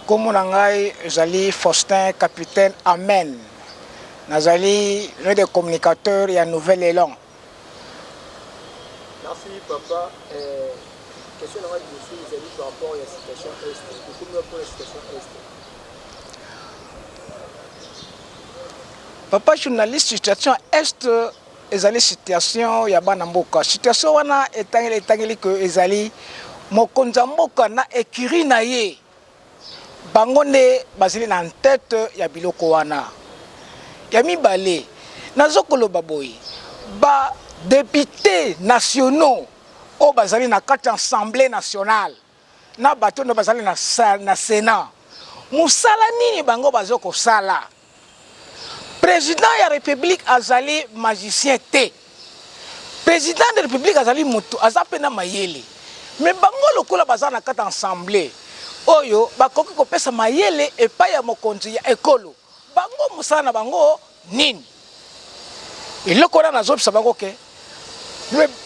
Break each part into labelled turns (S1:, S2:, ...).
S1: Kombo na ngai ezali Faustin Capitaine Amen. Nazali l'un des communicateurs ya Nouvel Elan.
S2: Merci papa. Euh, question na ngai liboso ezali par rapport ya situation est. Okomi wapi mpona situation est?
S1: Papa journaliste, situation est ezali situation ya bana mboka. Situation wana etangeli etangeli que ezali mokonzi ya mboka na ecurie na ye, bango nde bazali na tete ya biloko wana. Ya mibale, nazo koloba boye, ba deputes nationaux oyo bazali na kati ya Assemblée nationale na bato oyo bazali na, na Senat, mosala nini bango bazo kosala? President ya republique azali magicien te. President de republique azali mutu aza pe na mayele. Mais bango lokola baza na kati ensemble oyo bakoki kopesa mayele epai ya mokonzi ya ekolo. Bango mosala na bango nini? Eloko wana nazobisa bango ke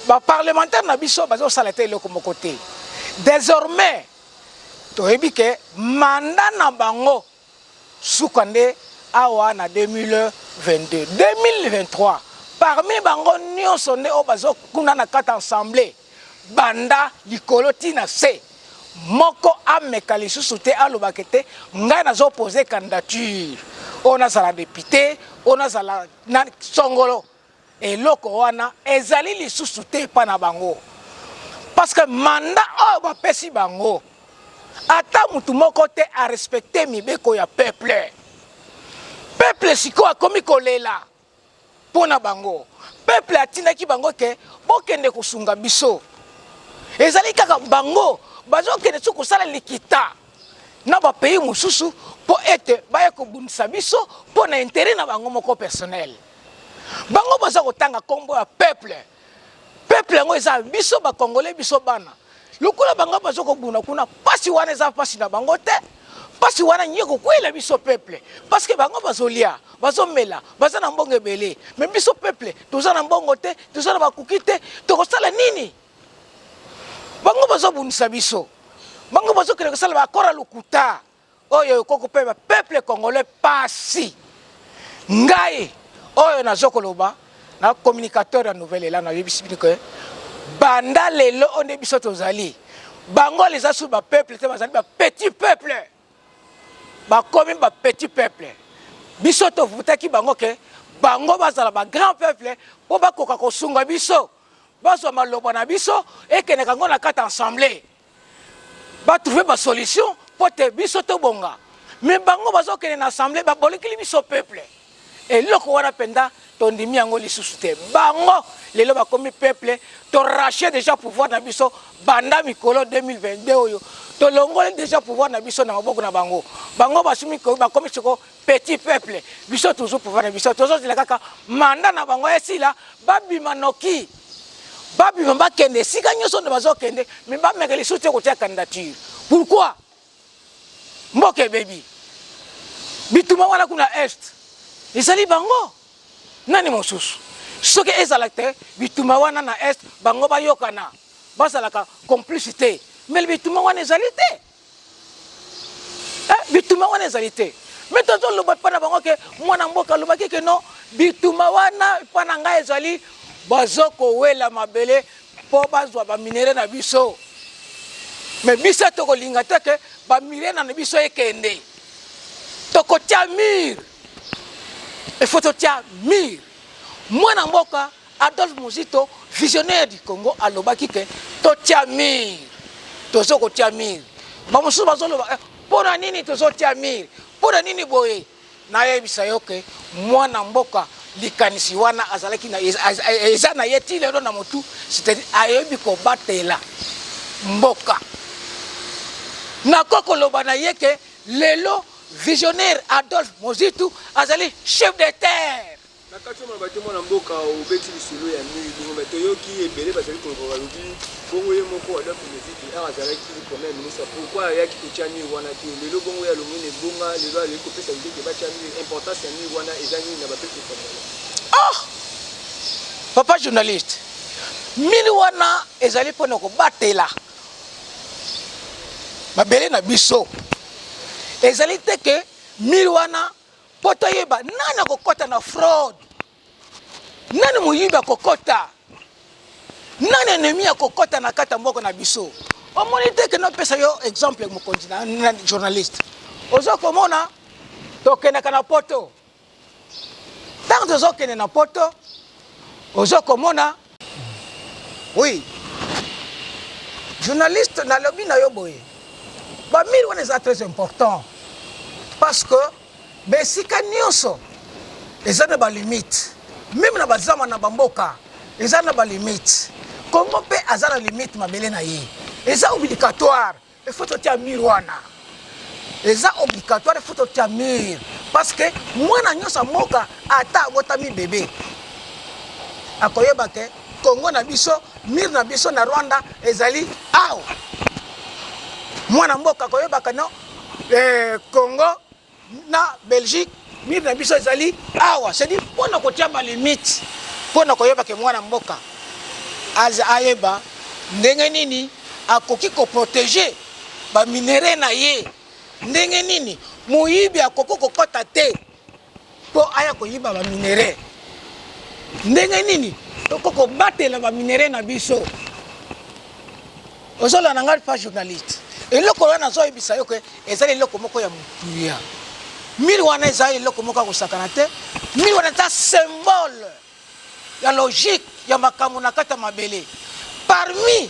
S1: ba parlementaire na biso bazosala te eloko moko te. Désormais toyebi ke mandat na bango Suka nde awa na 2022 2023 parmi bango nionso nde oyo bazo kuna na kati ensemble banda likolo ti na se moko ameka lisusu te aloba ke te ngai nazo pose candidature oyo nazala depute oyo nazala na songolo. Eloko wana ezali lisusu te epa na bango parce que mandat oyo bapesi bango ata mutu moko te a respecter mibeko ya peuple. Peuple sikoyo akomi kolela mpo na bango. Peuple atindaki bango ke bokende kosunga biso, ezali kaka bango bazokende soki kosala likita na ba pays mosusu mpo ete baya kobundisa biso mpo na interet na bango moko personnel. Bango baza kotanga kombo ya peuple. Peuple yango eza biso ba congolais biso bana. Lokola bango bazo kobuna kuna pasi wana eza pasi na bango te. Pasi wana nye kokwela biso peuple parce que bango bazolia, bazomela, baza na mbongo ebele. Mais biso peuple toza na mbongo te, toza na bakuki te, tokosala nini? Bango bazobundisa biso. Bango bazokende kosala ba accord ya lokuta. Oyo ekoki kopema peuple congolais pasi. Ngai oyo nazo koloba na communicateur ya nouvelle elan nayebisi bino ke banda lelo oyo nde biso tozali bango eza su ba peuple te, bazali ba petit peuple, bakomi ba petit peuple. Biso tovutaki bango ke bango bazala ba grand peuple mpo bakoka kosunga biso, bazwa maloba na biso ekendeka ngo na kati ensemble. Ba trouver ba solution po te biso tobonga, mais bango bazokende na assemblee babolekeli biso peuple. Eloko wana mpenza tondimi yango lisusu te. Bango lelo bakomi peuple, to racher dejà pouvoir na biso banda mikolo 2022 oyo tolongoli dejà pouvoir na biso na maboko na bango. Bango basumi bakomi siko petit peuple, biso toujours pouvoir na biso, tozozela kaka mandat na bango esila babima noki. Babima bakende esika nyonso nde bazokende, mais bameka lisusu te kotia candidature. Pourquoi? Mboka ebebi. Bitumba wana kuna est ezali bango nani mosusu? Soki ezala te bitumba wana na est bango bayokana bazalaka complice te, mais bitumba wana ezali te. Eh, bitumba wana ezali te. Mais tozoloba epai na bango ke mwana mboka alobaki ke non, bitumba wana epai na ngai ezali bazokowela mabele mpo bazwa baminere na biso. Mais biso tokolinga te ke baminere na biso ekende. Tokotia mur. Il faut totia mur. Mwana mboka Adolphe Muzito, visionnaire du Congo, alobaki ke totia mur. Tozo kotia mur. Ba mosusu bazoloba eh, mpo na nini tozotia mur? Mpo na nini boye? Nayebisa yo ke mwana mboka likanisi wana azalaki na eza na ye ti lelo na motu, c'est-à-dire ayebi kobatela mboka. Nakoki koloba na ye ke lelo visionnaire Adolphe Muzito azali chef de terre.
S2: Na kati ya maloba te mwana mboka obeti lisolo ya mur bongo mais toyoki ebele bazali koloba balobi bongo ye moko Adolphe Muzito heure azalaki premier ministre pourquoi ayaki kotia mur wana te lelo bongo ye alongwe na ebonga lelo ayoki kopesa idee ke batia mur importance ya mur wana eza nini na ba peuple congolais?
S1: Ah! Papa journaliste, mur wana ezali pona kobatela mabele na biso. Ezali te ke mur wana mpo toyeba nani akokɔta na fraude, nani moyibi akokɔta, nani ennemi akokɔta na kati ya mboka na biso. Omoni te ke napesa yo exemple, mokonzi na journaliste, oza komona tokendaka na Poto. Ntango tozokende na Poto, oza komona, oui, journaliste, nalobi na yo boye, bamurs wana eza très important parce que besika nyonso eza na balimite, même na bazama na bamboka eza na balimite. Kongo mpe aza na limite, mabele na ye eza obligatoire, il faut totia mur wana. Eza obligatoire, il faut totia mur parce que mwana nyonso ya mboka, ata abotami bebe, akoyeba ke Kongo na biso, mur na biso na Rwanda ezali awa. Mwana mboka akoyebaka no Congo na Belgique, mur na biso ezali awa. C'est-à-dire mpona kotia balimite, mpona koyeba ke mwana mboka ayeba ndenge nini akoki koprotéger baminerais na ye, ndenge nini moyibi akoki kokɔta te mpo aya koyiba baminerais, ndenge nini tokoki kobatela baminerais na biso. Ozolanda ngai pa journaliste? Eloko wana nazoyebisa yo ke ezali eloko moko ya motuya. Mur wana ezali eloko moko ya kosakana te. Mur wana eza symbole ya logique ya makambo na kati ya mabele. Parmi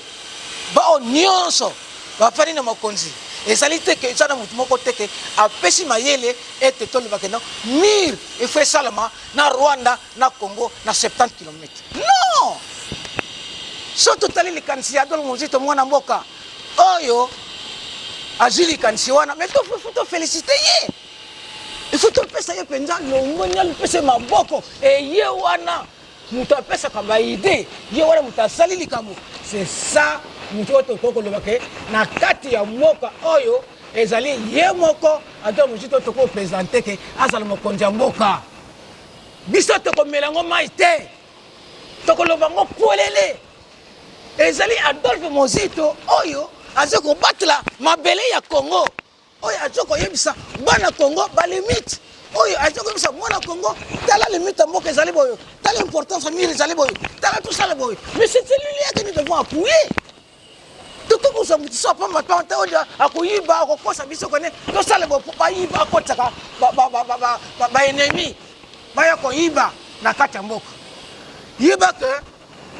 S1: bao nyonso bafandi na mokonzi, ezali te ke eza na motu moko te ke apesi mayele ete tolobake no mur il faut esalama na Rwanda na Congo na 70 km. Non, so totali likanisi ya Adolphe Muzito, mwana mboka oyo azwi likanisi wana, mais faut toféliciter ye, il faut topesa ye mpenza longoni, alopesa ye maboko. Eye wana moto apesaka baidées, ye wana moto asali likambo, c'est ça moto oyo tokoki koloba ke na kati ya mboka oyo ezali ye moko Adolphe Muzito. Tokoki koprésenter ke azala mokonzi ya mboka. Biso tokomela yango mai te, tokoloba yango polele. Ezali Adolphe Muzito oyo aza kobatela mabele ya Congo, oyo aza koyebisa bana Congo balimite, oyo aza koyebisa mwana Congo: tala limite ya mboka ezali boye, tala importance ya mur ezali boye, tala tosala boye. Mais c'est celui-là que nous devons appuyer. Tokoki kozwa motu so apamba pamba te oyo akoyiba, akokosa biso kone tosala boye po bayiba, akotisaka baennemi baya koyiba na kati ya mboka. Yeba ke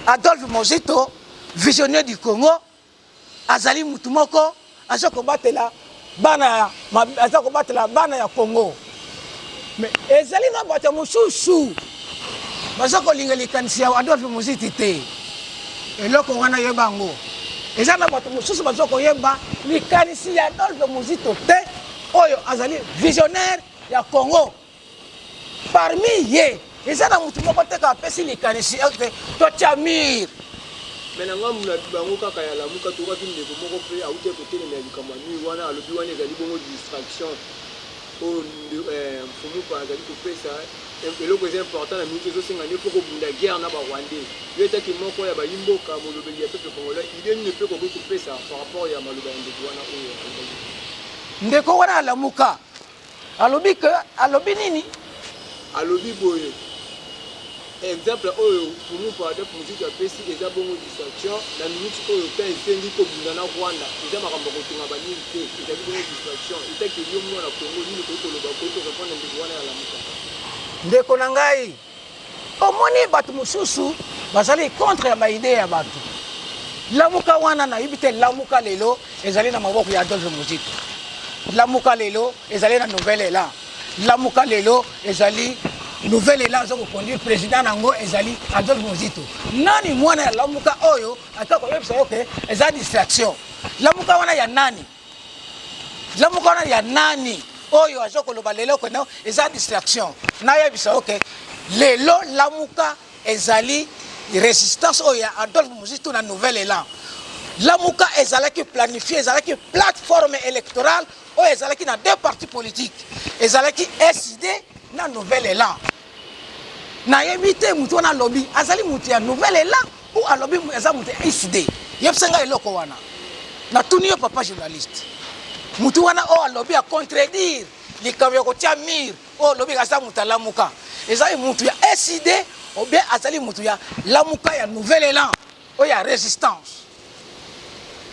S1: Adolphe Muzito, visionnaire du Congo, azali mutu moko aza kobatela bana, aza kobatela bana ya Congo. Mais ezali na bato mosusu baza kolinga likanisi ya Adolphe Muzito te. Eloko wana yeba yango, eza na bato mosusu baza koyeba likanisi ya Adolphe Muzito te, oyo azali visionnaire ya Congo. Parmi ye eza na motu moko te ka apesi likanisi ete totia mur.
S2: Mais na ngambu na bango kaka ya Lamuka, tokaki ndeko moko mpe auti kotelemela likambo ya mur wana. Alobi wana ezali bongo distraction oyo Mfumupa azali kopesa. Eloko eza important na minute ezosenga nde mpo kobunda guerre na Barwandais. Yo etaki moko ya bayimboka, molobeli ya peuple congolais, idée nini mpe kokoki kopesa par rapport ya maloba ya ndeko wana oyo alobaki?
S1: Ndeko wana alamuka alobi ke, alobi nini?
S2: Alobi boye: exemple oyo Mfumupa Adolphe Muzito apesi eza bongo distraction. Na minute oyo temps esengi kobunda na Rwanda, eza makambo ya kotonga bamurs te, ezali bongo distraction. Etaki yo mwana Congo, nini okoki koloba, okoki korépondre ndeko wana ya Lamuka?
S1: Ndeko na ngai, omoni bato mosusu bazali contre ya baidées ya bato. Lamuka wana nayebi te. Lamuka lelo ezali na maboko ya Adolphe Muzito. Lamuka lelo ezali na Nouvel Élan. Lamuka lelo ezali Nouvel Élan, aza koconduire, président nango ezali Adolphe Muzito. Nani mwana ya Lamuka oyo ata koyebisa yo ke eza distraction? Lamuka wana ya nani? Lamuka wana ya nani oyo aza koloba lelo keno eza distraction? Nayebisa yo ke lelo Lamuka ezali résistance oyo ya Adolphe Muzito na Nouvel Élan. Lamuka ezalaki planifié, ezalaki plateforme électorale oyo ezalaki na deux partis politiques, ezalaki ECiDé na Nouvel Élan. Nayebi te motu wana alobi azali motu ya Nouvel Élan ou alobi eza motu ya ECiDé. Yebisa ngai eloko wana, natuni yo papa journaliste. Mutu wana oyo alobi a contredire likambo ya kotia mur, oyo alobi aza mutu alamuka, ezali mutu ya ECiDé ou bien azali mutu ya Lamuka ya Nouvel Élan oyo ya résistance?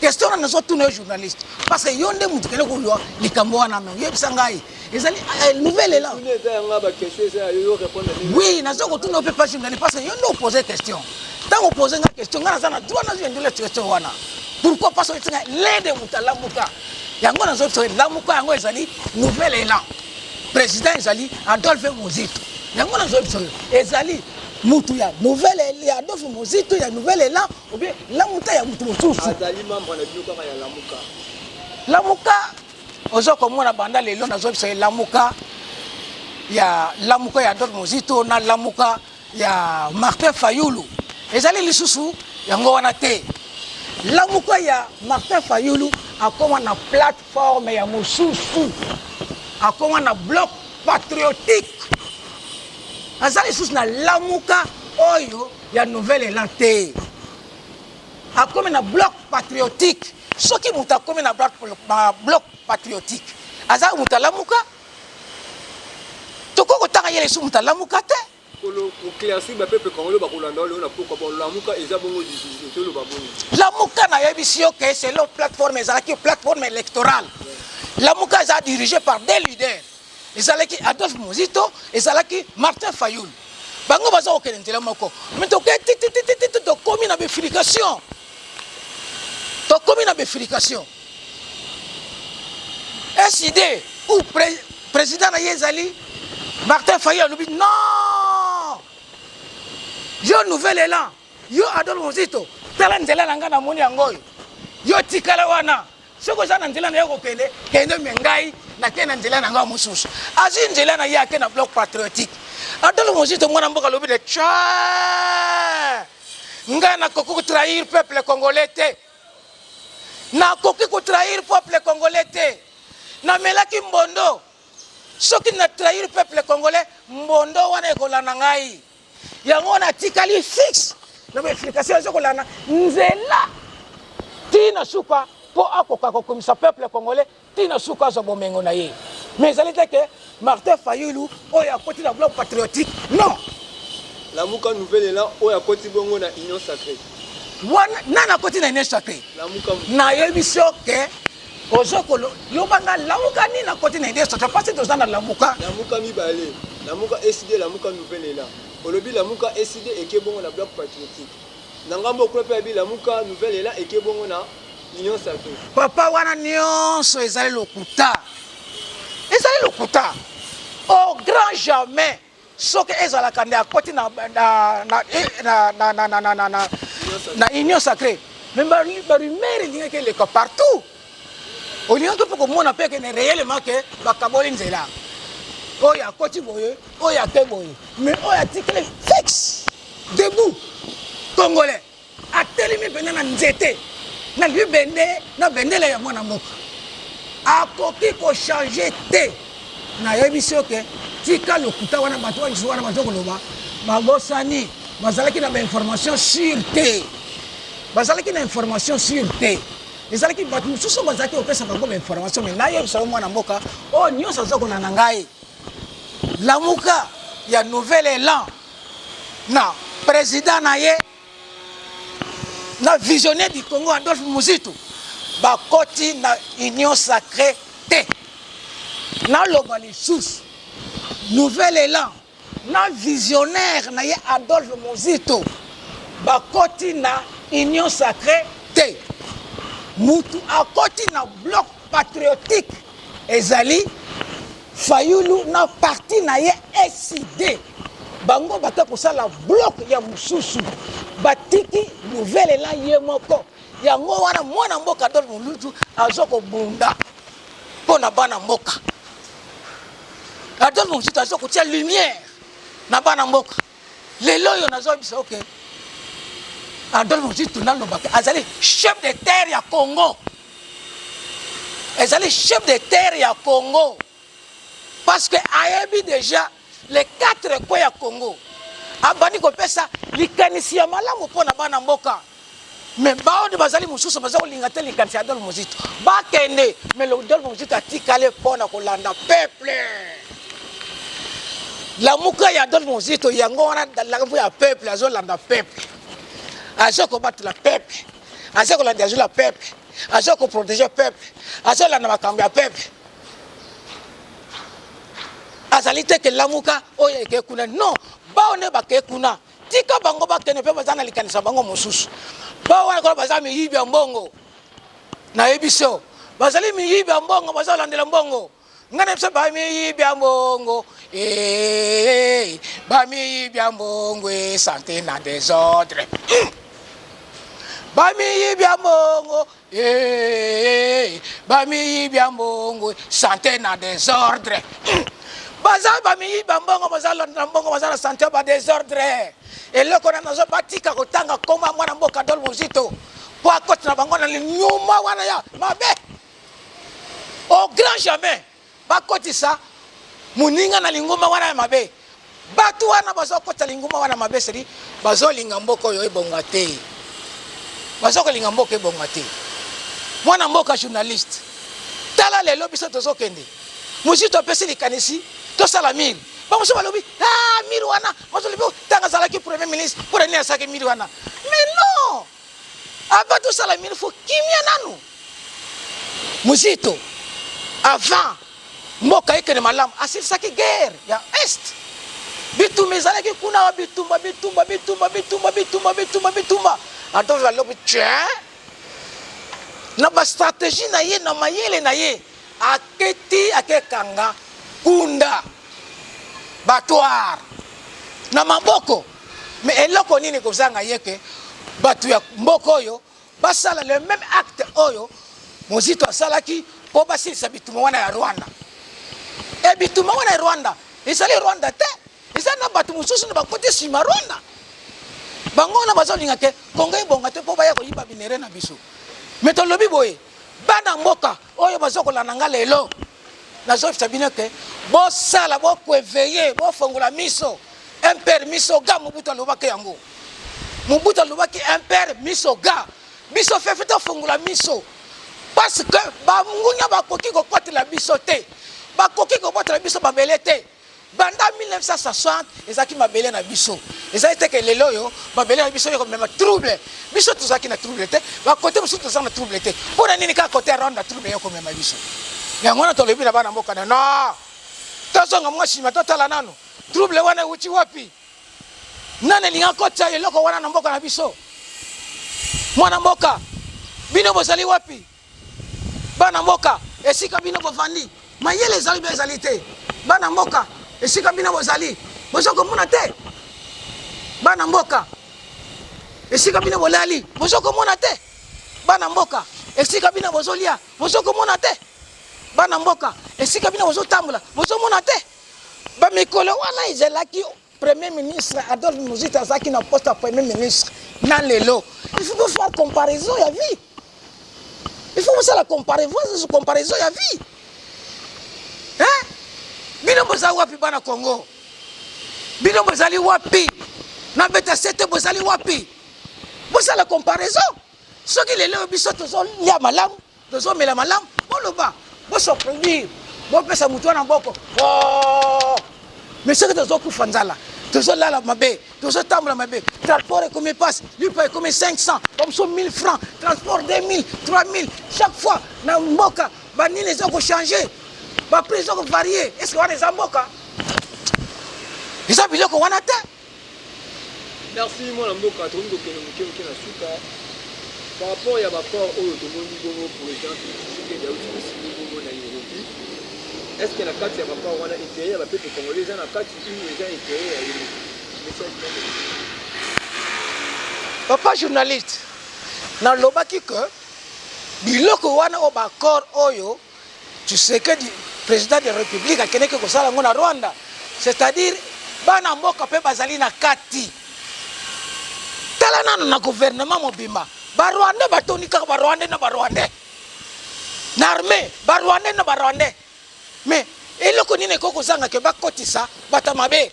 S1: Question wana nazotuna yo journaliste, parce que yo nde mutu kende kolwa likambo wana, me oyebisa ngai ezali Nouvel Élan. Oui, naza kotuna yo mpe pa journaliste, parce que yo nde opose question. Ntango opose nga question, ngai naza na droit nazwi ndule question wana. Pourquoi? Parce que oyebisinga lede moto alamuka, yango nazobisa Lamuka yango ezali Nouvel Élan, président ezali Adolphe Mozito. Yango nazobisa oyo ezali mutu ya nouvelle ya Adolphe Mozito ya Nouvel Élan ou bien Lamuka ya mutu mosusu?
S2: Azali membre na bino kaka ya Lamuka.
S1: Lamuka oza komona banda lelo, nazobisa ye Lamuka ya Lamuka ya Adolphe Mozito na Lamuka ya Martin Fayulu ezali lisusu yango wana te. Lamuka ya Martin Fayulu akoma na plateforme ya mosusu, akoma na Bloc patriotique, aza lisusu na Lamuka oyo ya Nouvel Élan te, akomi na Bloc patriotique. Soki moto akomi na Bloc patriotique, aza moto alamuka, tokoki kotanga ye lisusu moto alamuka te.
S2: Koéclaircir bapeuple congolais bakolanda lelo na pokwa. Bon, Lamuka eza bongo divisé, toloba bongo?
S1: Lamuka, nayebisi yo ke selon plateforme, ezalaki plateforme électorale. Lamuka eza dirigé par deux leaders, ezalaki Adolphe Mozito, ezalaki Martin Fayulu. Bango baza kokende nzela moko, mais toke tititititi, tokomi na bifurcation, tokomi na bifurcation. ECiDé ou président na ye ezali Martin Fayulu alobi: non, yo Nouvel Élan, yo Adolphe Mozito, tala nzela na ngai namoni yango oyo, yo tikala wana. Soki oza na nzela na yo kokende, kende, me ngai nakei na nzela na ngai mosusu. Azwi nzela na ye, ake na Bloc patriotique. Adolphe Mozito, mwana mboka, alobi de tya ngai nakoki kotrahir peuple congolais te, nakoki kotrahir peuple congolais te. Namelaki mbondo, soki na trahir peuple congolais, mbondo wana ekolanda ngai. Yango wana atikali fixe na baexplication, eza kolanda nzela ntina suka mpo akoka kokomisa peuple congolais ntina suka, azwa bomengo na ye. Mais ezali te ke Martin Fayulu oyo akoti na Bloc patriotique, non.
S2: Lamuka Nouvel Élan oyo akoti bongo na Union sacrée?
S1: Wana nani akoti na Union sacrée?
S2: Lamuka.
S1: Nayebi so ke ozo kolobanga Lamuka nini akoti na Union sacrée, parce toza na Lamuka.
S2: Lamuka mibale: Lamuka ECiDé, Lamuka Nouvel Élan. Olobi Lamuka ECiDé eke bongo na Bloc patriotique, na ngambo kuna mpe abi Lamuka Nouvel Élan eke bongo na Union sacrée.
S1: Papa, wana nyonso ezali lokuta, ezali lokuta au grand jamais. Soki ezalaka nde akoti na Union sacrée, mais barumeur elingaki eleka partout, olingaki mpe komona mpe kene réellement ke bakaboli nzela, oyo akoti boye, oyo ake boye. Mais oyo atikali fixe, debout congolais, atelemi mpenza na nzete na libende na bendele ya mwana mboka, akoki kochanger te. Nayebi soki tika lokuta wana. Bato wana wana baza koloba, babosani, bazalaki na bainformation sûre te, bazalaki na information sûre te. Ezalaki bato mosusu bazalaki kopesa bango bainformation. Mais nayebisa yo, mwana mboka oyo nyonso aza kolanda ngai, Lamuka ya Nouvel Élan na président na ye na visionnaire du Congo Adolphe Muzito bakoti na Union sacrée te. Naloba lisusu: Nouvel Élan na visionnaire na ye Adolphe Muzito bakoti na Union sacrée te. Mutu akoti na Bloc patriotique ezali Fayulu na parti na ye ECiDé. Bango bata kosala bloc ya mosusu, batiki Nouvel Élan ye moko. Yango wana mwana mboka Adolphe Molutu aza kobunda mpo na bana mboka. Adolphe Molutu aza kotia lumière na bana mboka. Lelo oyo nazoyebisa oke Adolphe Molutu, nalobaka, azali chef de terre ya Congo, ezali chef de terre ya Congo, parce que ayebi déjà les quatre coins ya Congo. Abandi kopesa likanisi ya malamu mpo na bana mboka. Mais baoyo bazali mosusu baza kolinga te likanisi ya Adolphe Muzito bakende, mais Adolphe Muzito atikali mpo na kolanda peuple. Lamuka ya Adolphe Muzito yango wana, lamuka ya peuple, azolanda peuple, aza kobatela peuple, aza kolanda azola peuple, aza koprotéger peuple, azolanda makambo ya peuple. Azali te ke lamuka oyo eke kuna, non, bao nde bakei kuna, tika bango bakende mpe baza na likanisa bango mosusu. Bao wana kola baza miyibi ya mbongo, nayebi so bazali miyibi ya mbongo, bazolandela mbongo. Ngai na biso bamiyibi ya mbongo, eh, bamiyibi ya mbongo, eh, santé na désordre, bamiyibi ya mbongo, eh, bamiyibi ya mbongo, santé na désordre. Baza bamiyibi ya mbongo, baza na mbongo, baza na santé ba désordre. Eloko na nazo batika kotanga koma mwana mboka Adolphe Muzito mpo akoti na bango na linyuma wana ya mabe. Au grand jamais bakotisa moninga na lingomba wana ya mabe. Bato wana bazokotisa lingomba wana mabe, sedi bazolinga mboka oyo ebonga te, bazokolinga mboka ebonga te. Mwana mboka journaliste, tala lelo biso tozokende, Muzito apesi likanisi tosala mur, bamosusu balobi ah, mur wana bazolobi ntango azalaki premier ministre mpo na nini asalaki mur wana? Mais non, avant tosala mur faut kimia nanu. Muzito avant mboka ekende malamu asilisaki guerre ya est, bitumba ezalaki kuna, bitumba bitumba bitumba bitumba bitumba bitumba bitumba. Adolphe alobi tiens, na bastratégie na ye, na mayele na ye, aketi akekanga kunda battoir na maboko. Mais eloko nini kozanga ye ke bato ya mboka oyo basala le même acte oyo Muzito asalaki mpo basilisa bitumba wana ya Rwanda? E bitumba wana ya Rwanda ezali Rwanda te, eza na bato mosusu na bakoti nsima Rwanda. Bango wana bazolinga ke Kongo ebonga te mpo baya koyiba minerais na biso. Mais tolobi boye, bana mboka oyo baza kolanda nga lelo, nazoyebisa bino ke bosala, bokoeveye, bofongola miso. Impere miso ga, Mobutu alobaki yango. Mobutu alobaki impere miso ga. Biso fefe tofongola miso, parce que bangunya bakoki kokotela biso te, bakoki kobotela biso mabele te. Banda 1960 ezalaki mabele na biso, ezali te ke lelo oyo mabele na biso ekomema trouble. Biso tozalaki na trouble te, bakote mosusu toza na trouble te, mpo na nini kaka kote ya Rwanda trouble ekomema biso? Yango wana tolobi na bana mboka na no, tozonga mwa nsima, totala nanu trouble wana ewuti wapi, nani elingi akotisa eloko wana na mboka na biso. Mwana mboka, bino bozali wapi? Bana mboka, esika bino bovandi, mayele ezali mpe ezali te? Bana mboka, esika bino bozali, boza komona te? Bana mboka, esika bino bolali, boza komona te? Bana mboka, esika bino bozolia, boza komona te? Bana mboka, esika bino bozotambola, bozomona te? Bamikolo wana ezalaki premier ministre Adolphe Muzito azalaki na poste ya premier ministre na lelo, il faut faire comparaison ya vie, il faut kosala comparaison ya vie, hein? Bino boza wapi bana Congo? Bino bozali wapi? Na beta sete bozali wapi? Bosala comparaison. Soki lelo biso tozolia malamu, tozomela malamu, boloba, bosoproduire, bopesa motu wana boko. Oh! Mais soki tozokufa nzala, tozolala mabe, tozotambola mabe, transport ekomi mpasi, lipa ekomi 500, bamosusu 1000 francs, transport 2000, 3000 chaque fois na mboka, banini eza kochange, baprix eza kovarie. Est ce que wana eza mboka? Eza biloko wana te.
S2: Merci mwana mboka, tokomi kokende moke moke na suka par rapport ya baccord oyo tomoni bongo président Tshisekedi auti kosigner bongo na Nairobi. Est ce que na kati ya baccord wana intérêt ya bapeuple congolais eza na kati ou eza intérêt ya ye moko? Message nani?
S1: Papa journaliste, nalobaki ke biloko wana oyo baaccord oyo Tshisekedi président de la République akendeki kosala yango na Rwanda, c'est-à-dire bana mboka mpe bazali na kati. Tala nano na gouvernement mobimba, barwandais batondi kaka, barwandais na barwandais na armée, barwandais na barwandais. Mais eloko nini ekoki kozanga ke bakotisa bato ya mabe?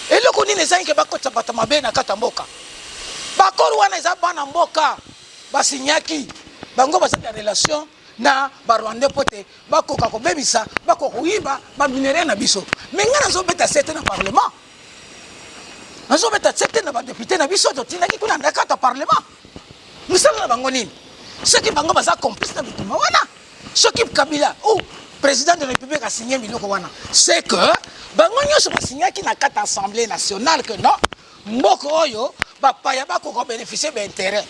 S1: Eloko nini ezangi ke bakotisa bato mabe na kati ya mboka? Baaccord wana eza bana mboka basinyaki, bango bazali na relation na barwandais mpo te bakoka kobebisa, bakoka koyiba baminerai na biso. Me ngai nazobeta sete na parlement, nazobeta sete na badepute na biso totindaki kuna na kati ya parlement. Mosala na bango nini soki bango baza complice na bitumba wana? Soki Kabila ou président de la République asigne biloko wana, c'est que bango nyonso basignaki na kati Assemblée nationale que non, mboka oyo bapaya bakoka bénéficier baintérêt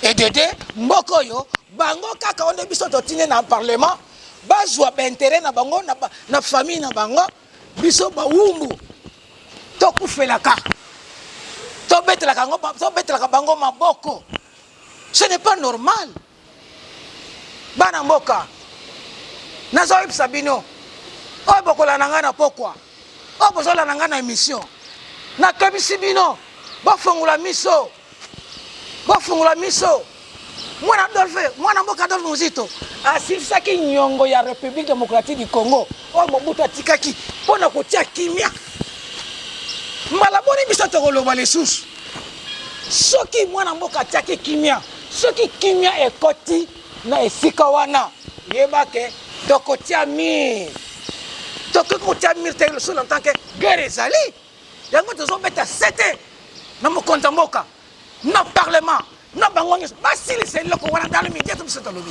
S1: edede mboka oyo bango kaka onde biso totindi na parlement bazwa baintérêt na bango na, na famille na bango, biso bawumbu tokufelaka, tobetelaka yango, tobetelaka bango maboko. Ce n'est pas normal. Bana mboka, nazoyebisa bino oyo bokolanda ngai na pokwa, oyo bozolanda ngai na émission, nakebisi bino, bofungola miso, bofungola miso. Mwana Adolphe, mwana mboka Adolphe Muzito asilisaki nyongo ya République démocratique du Congo oyo Mobutu atikaki mpo na kotia kimia. Mbala boni biso tokoloba lisusu soki mwana mboka atiaki kimia? Soki kimia ekoti na esika wana, yeba ke tokotia mur, tokoki kotia mur te so longtemps ke guerre ezali. Yango tozobeta sete na mokonzi ya mboka, na parlement, na bango nyonso basilisa eloko wana dans le midi. Biso tolobi,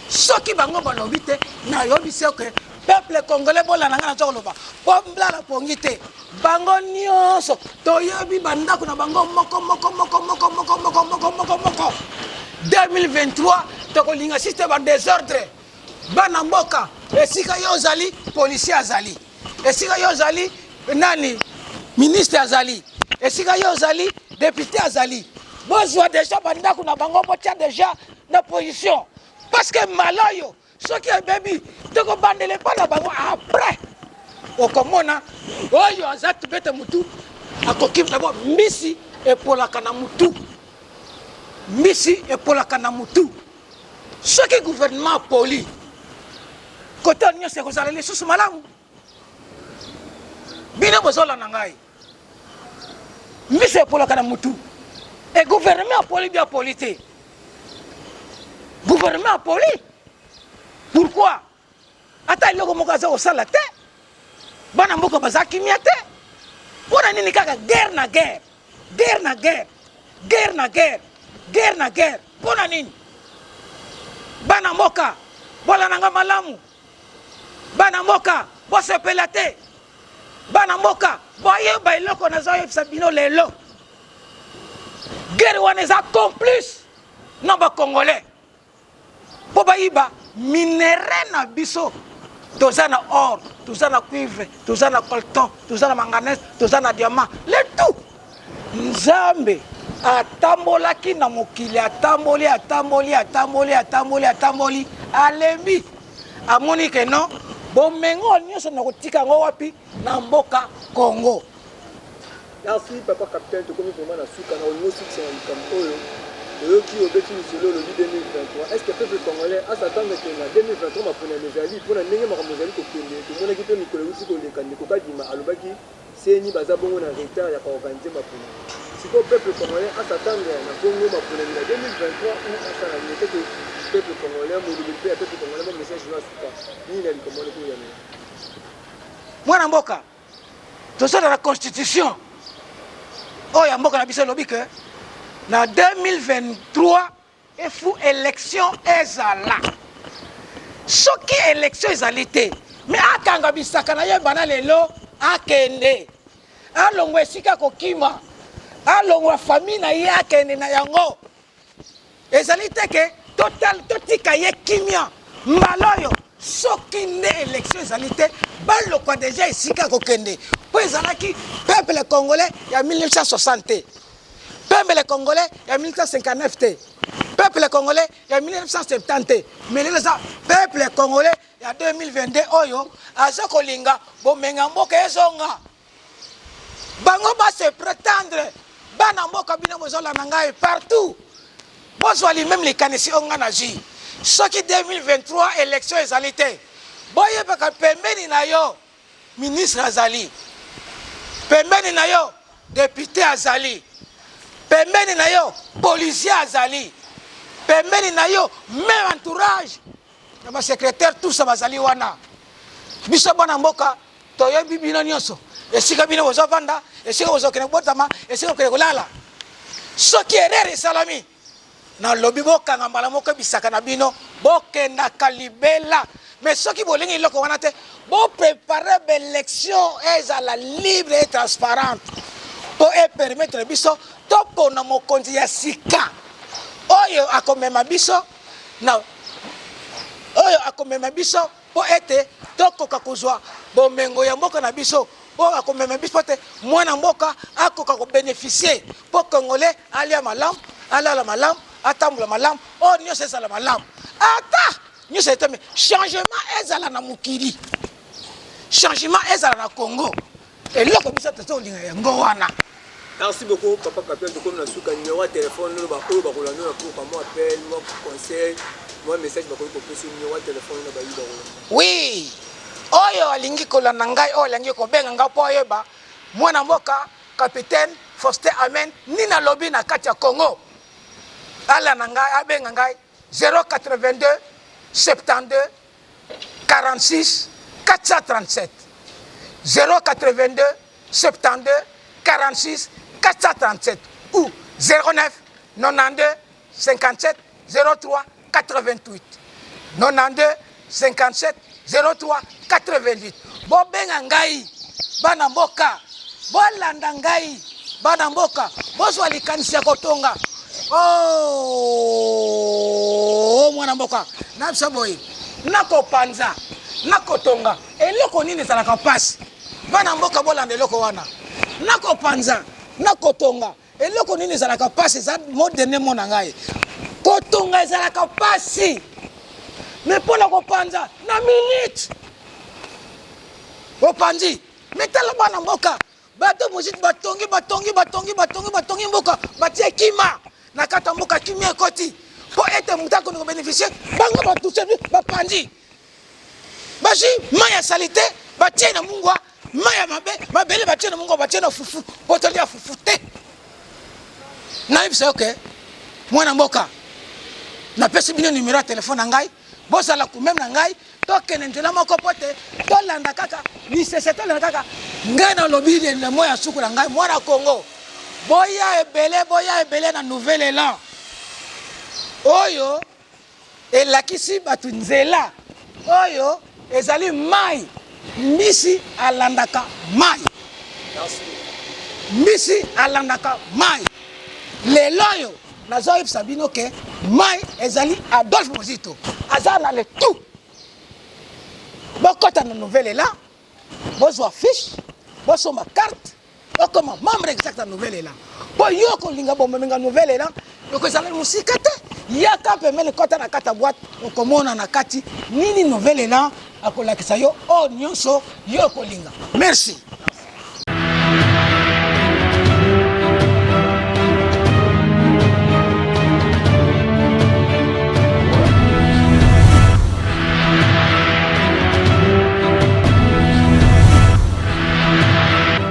S1: soki bango balobi te, nayebisi ke peuple congolais, bolanda ngai, naza koloba po mblala pongi te. Bango nyonso toyebi bandako na bango moko moko moko moko moko moko moko moko moko. 2023 tokolinga système ya désordre. Bana mboka, esika yo ozali, policier azali, esika yo ozali, nani ministre azali, esika yo ozali, député azali. Bozwa déjà bandako na bango, botia déjà na position, parce que mala oyo soki ebebi, tokobandela epa na bango. Après okomona oyo aza tubete mutu akoki d'abord. Mbisi epolaka na mutu, mbisi epolaka na mutu. Soki gouvernement apoli, kota nyonso ekozala lisusu malamu. Bino bozolanda ngai, mbisi epolaka na mutu. E gouvernement apoli bi apoli te, gouvernement apoli, pourquoi ata eloko moko aza kosala te? Bana mboka baza kimia te. Mpo na nini kaka guerre na guerre, guerre na guerre, guerre na guerre, guerre na guerre? Mpo na nini? Bana mboka, bolandanga malamu. Bana mboka, bosepela te. Bana mboka, boyeba eloko nazoyebisa bino lelo: guerre wana eza complice na bacongolais mpo bayiba minerai na biso. Toza na or, toza na cuivre, toza na coltan, toza na manganèse, toza na diamant, le tout. Nzambe atambolaki na mokili, atamboli, atamboli, atamboli, atamboli, atamboli, alembi, amoni ke non, bomengo nyonso na kotika yango wapi? Na mboka Congo.
S2: Merci, papa capitaine. Tokomi vraiment na suka na olingi osukisa na likambo oyo oyoki. Obeti lisolo, olobi 2023. Est ce que peuple congolais as'attendre ke na 2023 maponami ezali? Mpona ndenge makambo ezali kokende, tomonaki mpe mikolo euti koleka, ndeko Kadima alobaki CENI baza bongo na retard ya koorganiser maponami. Sikoyo peuple congolais as'attendre na bongo maponami na 2023 ou asala nini? Teke peuple congolais, molobeli mpe ya peuple congolais, mo message no asuka nini na likambo wana ekoyamela?
S1: Mwana mboka, tozala na constitution oyo ya mboka na biso elobi ke na 2023 efu élection ezala. Soki élection ezali te, me akanga bisaka na ye bana lelo, akende, alongwa esika kokima, alongwa famille na ye, akende na yango. Ezali te ke total totika ye kimia. Mbala oyo soki nde élection ezali te, balokwa deja esika kokende, mpo ezalaki peuple congolais ya 1960 te, peuple congolais ya 1959 te, peuple congolais ya 1970 te, mais lelo eza peuple congolais ya 2022 oyo aza kolinga bomenga mboka ezonga. Bango base prétendre bana mboka. Bino bozolanda ngai partout, bozwa limeme likanisi oyo ngai nazwi. Soki 2023 élection ezali te, boyebaka pembeni na yo ministre azali, pembeni na yo député azali. Pembeni na yo policier azali, pembeni na yo meme entourage ya ba secretaire tout ça bazali wana. Biso bana mboka toyebi bino nyonso esika bino bozovanda, esika bozokende kobotama, esika bokende kolala. Soki erreur esalami, nalobi bokanga mbala moko bisaka na bino, bokendaka libela. Mais soki bolingi eloko wana te, bo preparer ba election ezala libre et transparente mpo e permettre biso topona mokonzi ya sika oyo akomema biso na oyo akomema biso mpo ete tokoka kozwa bomengo ya mboka na biso, mpo akomema biso mpo ete mwana mboka akoka kobeneficie, mpo congolais alia malamu, alala malamu, atambola malamu, oyo nyonso ezala malamu, ata nyonso etami changement ezala na mokili, changement ezala na Congo. Eloko biso tozolinga yango wana.
S2: Merci beaucoup papa Capitaine, tokomi na suka. Numéro ya téléphone oyo baoyo bakolanda na pour mwa appel, mwa conseil, mwa message bakoki kopesa, numéro ya téléphone na bayi bakolanda.
S1: Oui, oyo alingi kolanda ngai, oyo alingi kobenga ngai mpo ayeba mwana mboka Capitaine Faustin Amen nini alobi na kati ya Congo, alanda ngai, abenga ngai 082 72 46 437, 082 72 46 437 ou 09 92 57 03 88, 92 57 03 88. Bobenga ngai bana mboka, bolanda ngai bana mboka, bozwa likanisi ya kotonga. Oh, mwana mboka na biso boye, nakopanza nakotonga eloko nini ezalaka mpasi? Bana mboka bolanda eloko wana, nakopanza nakotonga eloko nini ezalaka mpasi? Eza mo dernier mot na ngai, kotonga ezalaka mpasi, me mpo na kopanza na minute opanzi. Me tala bana mboka, bato mosusu batongi, batongi, batongi, batongi, batongi mboka, batie kima na kati ya mboka, kimia ekoti mpo ete moto akoki kobeneficie. Bango batuse, bapanzi, bazwi mai ya salite, batie na mungwa, mai ya mabe, mabele batie na mungwa, batie na fufu mpo tolia fufu te. Nayebisa yo ke mwana mboka, napesi bino numero ya telefone na ngai, bozala kumeme na ngai, tokende nzela moko mpo te tolanda kaka lisese, tolanda kaka ngai nalobi mo ya suku na ngai. Mwana Congo, boya ebele, boya ebele na Nouvel Élan oyo elakisi bato nzela oyo ezali mai. Mbisi alandaka mai, mbisi alandaka mai. Lelo oyo nazoyebisa bino ke mai ezali Adolphe Mozito, aza na le tout. Bokɔta na Nouvel Élan, bozwa fiche, bosomba carte, okoma membre exact ya Nouvel Élan. Mpo yo kolinga bomeminga Nouvel Élan okozala mosika te, yaka pembeni, kɔta na kati ya boîte, okomona na kati nini Nouvel Élan akolakisa yo oyo nyonso yo okolinga. Merci.